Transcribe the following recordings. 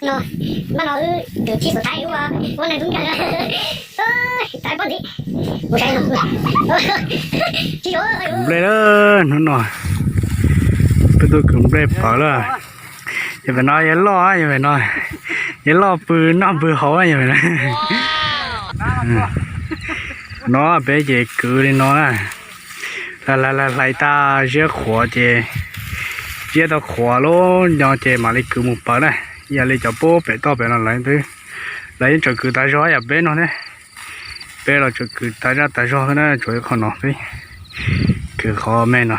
No, mas no wb tus tsis xav thaij ua, ua neeg tub nkeeg, thaij pob ntxiv. Nplej lawm hnub no, peb tuaj kwv nplej pawv lawm. Yog pem no yog loj, yog pem no yog loj pw noj pw haus yog pem no. No peb ces kwv li no na. Hlais hlais hlais tag ziab qhuav ces, ziab tau qhuav lub nyo ces mam li kwv mus pawv na. Yog li cov pub pem toj pem no lawv twb, lawv yeej tseem kwv tas zog yam peb no thiab. Peb los tseem kwv tas zaj tas zog xwb na, tsuas ib qho no peb kwv qhov me no.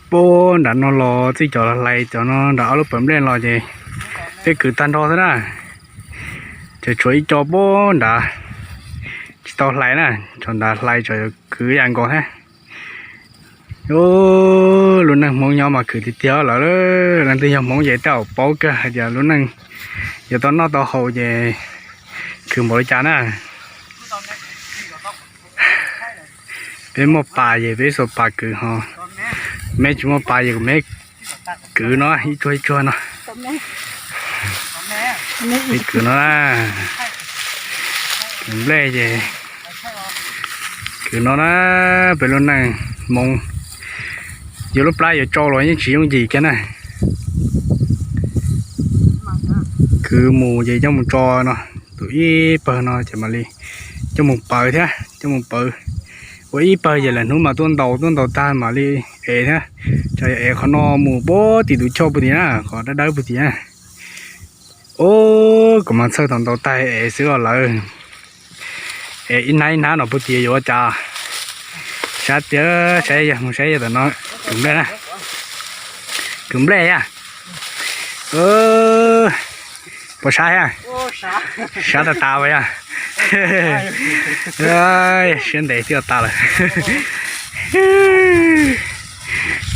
Pub nram no los txij cov hlais cov no nram ob lub pawv nplej los ces peb kwv tag nrho xwb na. Ces tshuav ib co pub nrad tsis tau hlais na, tshuav nrad hlais tsam yuav kwv yam nkaus thiab. Lub neej Hmoob nyob mas khwv tiag tiag lawm. Leej twg yog Hmoob ces tej zaum paub kawg hais tias lub neej yuav tau noj tau haus ces khwv npaum li cas na. Peb muaj pas ces peb xuas pas kwv ho, meb tsis muaj pas ces kuv meb kwv no ib tsuag ib tsuag no. Peb kwv no na, kwv nplej ces kwv no na, peb lub neej Hmoob yuav lub plab yuav tsau los yeej tsis yooj yim kiag na. Kwv mus ces coj mus tso no, tus ib pawg no ces mam li coj mus pawv thiab, coj mus pawv ua ib pawg ces lawm hnub mas tuaj ntaus, tuaj ntaus tag mam li ev thiab. Tsam yuav ev qhov no mus puag tim tus choj puag tim na, qhov dawb dawb puag tim na. Ub, kuv mas txhawj thaum ntaus tag ev xwb os lawm. Ev ib hnab ib hnab no puag tim yuav ua cas. Sab tiag, saib yog mus saib yog tam no kwv nplej na. Kwv nplej yaj. Puas sab thiab? Sab tas tas as yaj. Siab ntev thiaj tas lawm.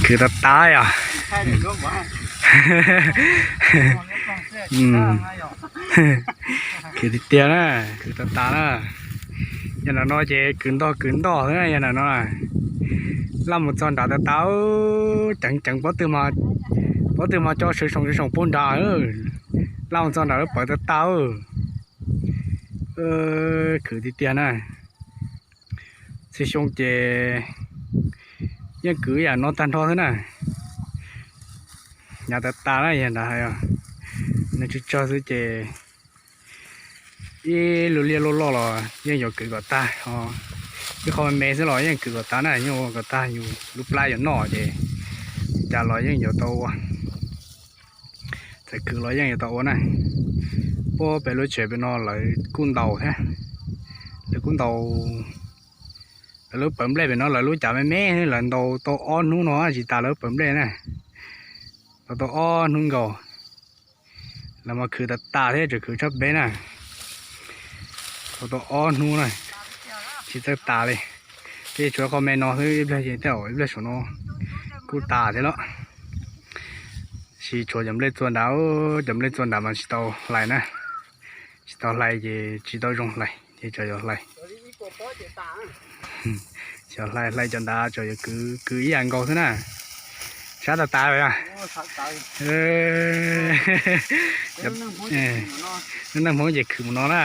Khwv tas tas yom. Khwv tiag tiag na, khwv tas tas na. Yog nram no ces kwv ntog kwv ntog xwb na, yog nram no. Laj mus txog nrad tas tas, ceev ceev pob tw, pob tw mas coj sawv soom sawv soom puag nrad. Laj mus txog nrad lub pawv tas tas. Khwv tiag tiag na. Txhua xyoo ces yeej kwv yam no tag nrho xwb na. Hnyav tas tas na, yog nrad hais, nws tsawg tsawg xwb ces ib lub liaj loj loj los yeej yuav kwv kom tag, ib qho me me xwb los yeej kwv kom tag na, yeej ua kom tag yus lub plab yuav noj ces cas los yeej yuav tau ua. Txawm kwv los yeej yuav tau ua na. Puag pem lub tsev pem no lawv kuj ntaus thiab, lawv kuj ntaus. Lawv lub pawv nplej pem no lawv lub cav me me, lawv ntaus tau ob hnub no tsis tas lawv lub pawv nplej na. Ntaus tau ob hnub nkaus. Lawv mas khwv tas tas thiab, tseem khwv tshaj peb na. Ntaus tau ob hnub na, tsis txawj tas li. Peb tshuav qhov me no xwb, ib pliag ces tej zaum ib pliag saum no kuj tas thiab los. Tab sis tshuav cov nplej txua nrad, cov nplej txua nrad mas tsis tau hlais na. Tsis tau hlais ces tsis tau zoo hlais ces tsam yuav hlais. Xyov hlais hlais cov nrad tsam yuav kwv kwv ib yam nkaus xwb na. Sab tas tas. Lub neej Hmoob ces khwv mus no na.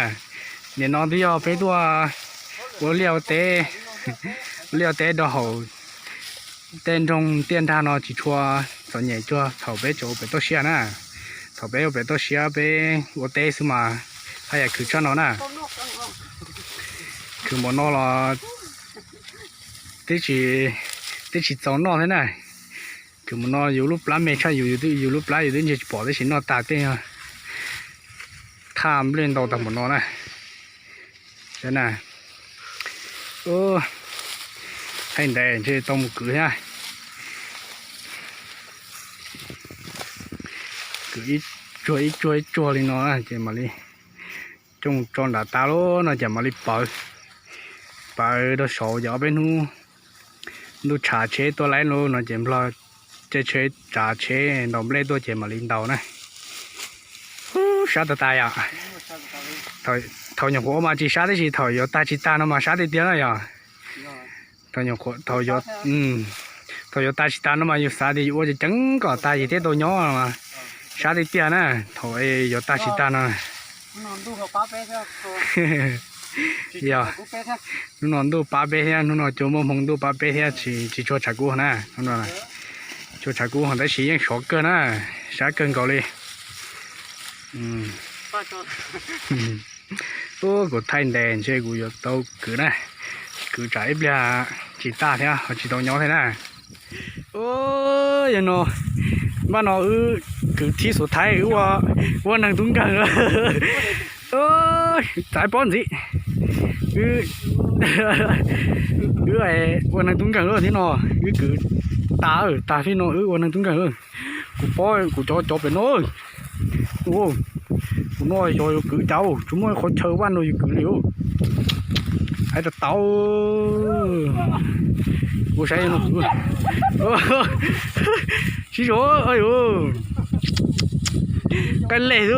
Nim no twb yog peb tuaj ua liaj ua teb, ua liaj ua teb rau hauv tej nroog tiaj nrag no tsis tshua txom nyem cuag thaum peb tseem ua pem toj siab na. Thaum peb ua pem toj siab peb ua teb xwb mas haj yam khwv tshaj no na. Khwv npaum no los twb tsis txaus noj thiab na. Khwv npaum no yus lub plab me tshaj, yus lub plab yus twb ntsia tsis pom tab sis noj tas tej thaj nplej ntau tag npaum no na. Saib na, thaij ntev ntshe tau mus kwv thiab. Kwv ib tsuag ib tsuag ib tsuag li no ces mam li coj mus tso nram tas lawm no ces mam li pawv, pawv rau saud ces ob peb hnub ntuj tshav tsheb tuaj laib lawm no ces nplog caij tsheb tsav tsheb ntaus nplej tuaj ces mam li ntaus na. Sab tas tas yom. Thaum nyuam qhuav ua mas tsis sab tab sis thaum yuav tag tsis tag no mas sab tiag tiag na yom. Thaum yuav, thaum yuav tag tsis tag no mas yus xav tias yus ua ceev ceev kom tag yus thiaj tau nyob no mas Sab tiag tiag na, thaum yuav tag tsis tag no. Yog, hnub no ntuj pab peb thiab, hnub no cua muaj hmoo ntuj pab peb thiab, tsis tshua tshav kub na. Hnub no tshua tshav kub ho tab sis yeej sov kawg na, sab kawg nkaus li. Ub, kuv thaij ntes ntshe kuv yuav tau kwv na, kwv tsam ib pliag tsis tag thiab ho tsis tau nyob thiab na. Yog no, npaj no wb kwv thib xuv thaib wb ua neeg tub nkeeg. Txav pob ntxiv, wb ua neeg tub nkeeg lawm thiab no, wb kwv tas tag thiab no wb ua neeg tub nkeeg lawm. Kuv pob kuv cov cov pem no, kuv no xyov yuav kwv cas, tsis muaj qhov chaw vaj no yuav kwv li. Hais tas tau, ua saib no, sib zog, qaij lej xwb.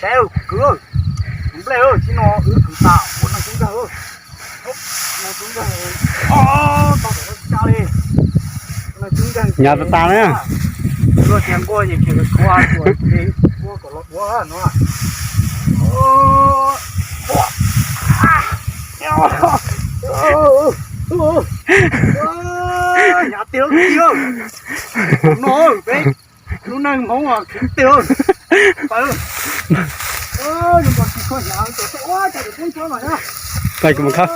Saib kuv kwv, kuv nplej, tsis no wb kwv tas ua neeg tub nkeeg, neeg tub nkeeg, tau tau li, neeg tub nkeeg nyav tas tas na. Luag tias nquag ces khiav khua, nquag kom los duav no. Nyav tiag tiag no, peb lub neej Hmoob khiav tiag. Pais kuv mas khawb,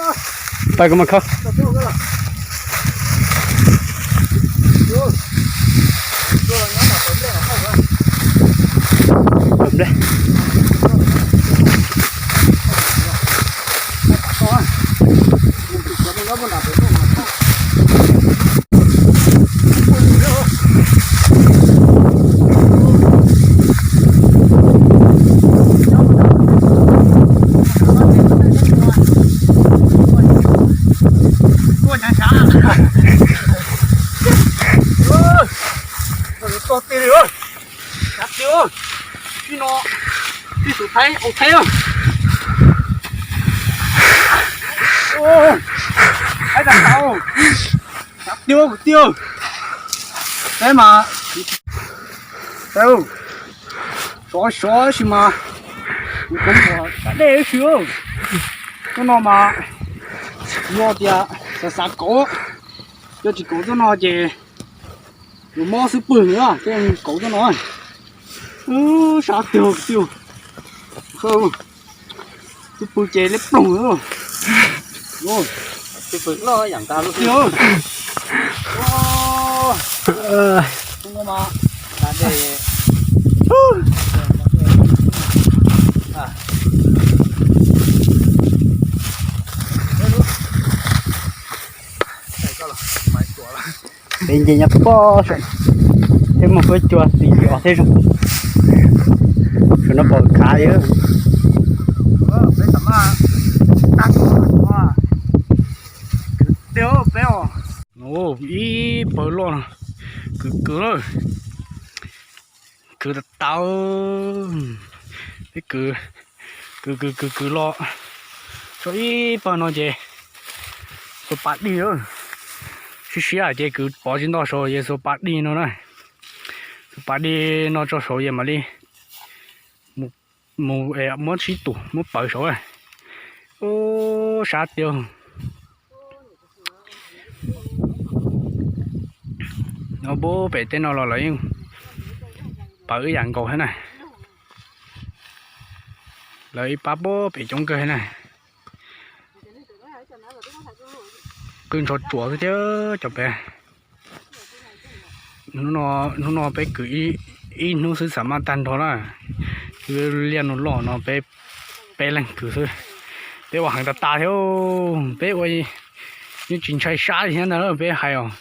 pais kuv mas khawb. Nplej. Txog tiag li, sab tiag, tib no, tib tus thaib au thaib. Thaib tas tau, sab tiag kuv tiag. Peb mas, sov sov sis mas, kuv cov muam sab dej ib si. Tuaj no mas, yog tias xav xav kauv, yog tsis kauv tuaj no ces yuav mob xub pwg na, tej kauv tuaj no. Sab tiag tiag, xub pwg ces liab ploog. Peb nce nyob pob saum, thiab muaj huab cua xis yos thiab zoo. Saum no pom khav li. Ib pawg loj no, kwv kwv lawm, kwv tas tas, peb kwv, kwv kwv kwv kwv los txog ib pawg no ces xuas pas dig, siab siab ces kwv pov tsis ntoj saud ces xuas pas dig no na, xuas pas dig no tso saud ces mam li mus muab sib tus muab pawv saud. Ub, sab tiag. No puag pem tej no los lawv yeej pawv ib yam nkaus thiab na. Lawv ib pab puag pem coob kawg thiab na. Qw ntsho tsuas xwb thiab cov pem. Hnub no peb kwv ib hnub xwb xam maj tag nrho na. Liaj no loj no peb, peb leeg kwv xwb. Peb ua heev tas tas thiab, peb ua yeej tsis ntshai sab li thiab ntag peb hais os.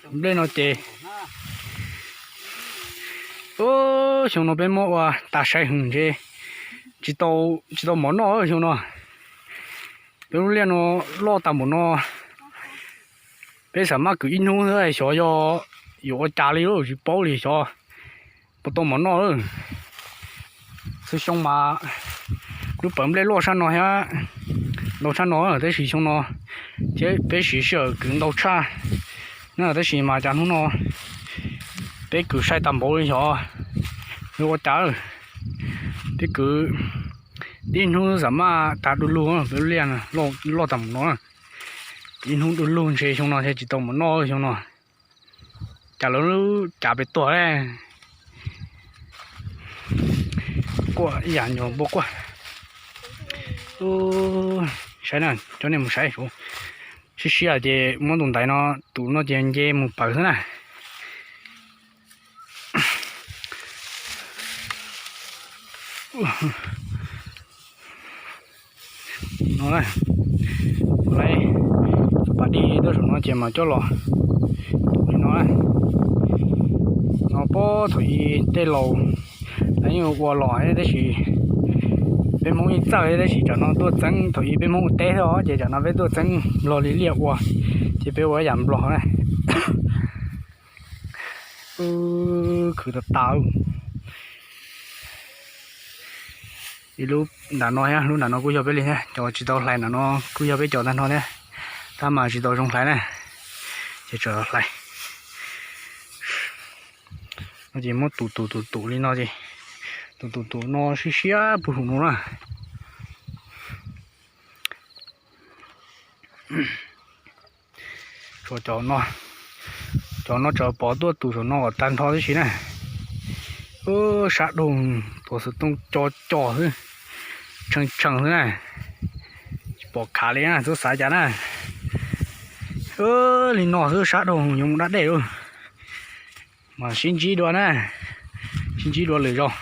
Nplej no ces, ub, xyoo no peb muab ua tas sai heev ntshe tsis tau mov noj xyoo no. Peb lub liaj no loj tas npaum no, peb xam maj kwv ib hnub xwb xyov yog yuav ua cas li, tsis paub li xyov puas tau mov noj lawm. Xyoo mas lub pawv nplej loj sab no thiab, ntau tshaj no, tab sis xyoo no thiab peb siv sij hawm kwv ntau tshaj na, tab sis mas cas hnub no peb kwv sai tag npaum li xyov yuav ua cas. Peb kwv tib hnub xam maj tag du lug, peb liaj loj tag mus no, ib hnub du lug ntshe xyoo no thiaj tsis tau mus noj xyoo no. Cas lawv lub cav pem tuag, quaj ib yam nyuag npua quaj. Saib na, coj nej mus saib saud, siab siab ces muab tus ntaiv no, tus no ces nce mus pawg xwb na. No, tus pas dej tuaj saum no ces mas coj los li no. No puag thaum ub tej laus lawv yeej ua los tab sis peb Hmoob yeej txawj tab sis tsam no tuaj txeeb, thaum ub peb Hmoob ua teb xwb os ces tsam no peb tuaj txeeb Nplog li liaj ua, ces peb ua ib yam Nplog na. Khwv tas tas. Ib lub nram no, lub nram no kuj yog peb li thiab, cov tsis tau hlais nram no kuj yog peb cov tag nrho thiab, tab mas tsis tau zoo hlais na, ces tseem hlais. No ces muab tus tus tus tus li no ces, tus tus tus no siab siab puag saum no na. Tshuav cov no, cov no tseem pov tuaj tus saum no kom tag nrho tib si na. Sab dhau, tuav xov tooj co co xwb, tshee tshee xwb na, tsis pom khav li na, txhob xav cas na. Li no xwb sab dhau yuav mus da dej lawm, mas sib ntsib dua na, sib ntsib dua lwm zaus.